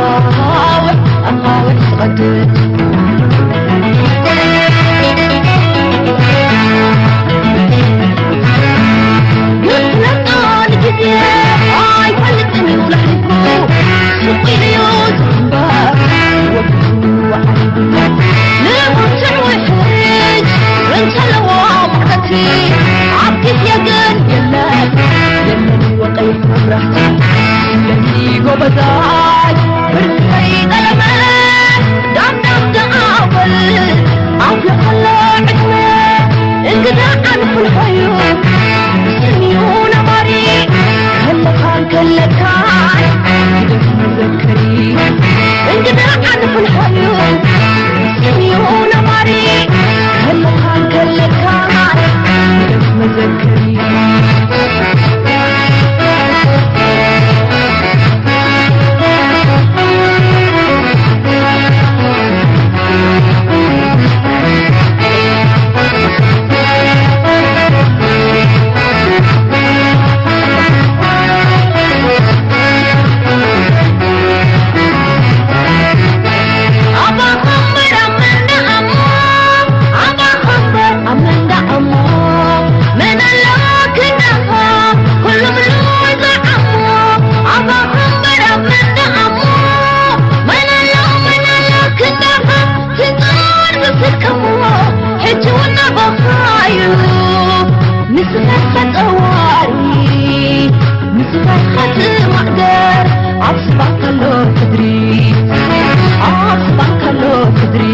ኣኻውሕ ኣኻውሕ ትቐድድ። ግፍለጦ ንግዜ ኣይፈልጥን እዩ ለሕሊፉ፣ ስቕ ኢሉ እዩ ዝንበር ወግዱ ዓሊቡ። ንብርቱዕ ውሕጅ እንተለዎ መዕረቲ፣ ኣብ ግዜ ግን የለን፣ የለን ወቐይሕ መብራህቲ። ስለዚ ጎበዛይ ብርክተይ ጠለመ፣ ዳም ዳም ደኣ በል ኣፍልቕ ኣሎ ዕድመ። እንግዳ ኣንፍልሖዩ ስንዩ ነባሪ፣ ከለኻን ከለካን ግደፍ መዘከሪ። እንግዳ ኣንፍልሖዩ ስንዩ ነባሪ፣ ከለኻን ከለካን ግደፍ መዘከሪ። ሕጂ እውን ናባኻዩ ንስኻ ጠዋሪ፣ ንስኻ ትማእገር፣ ኣብ ስባን ከሎ ትድሪ፣ ኣብ ስባን ከሎ ትድሪ።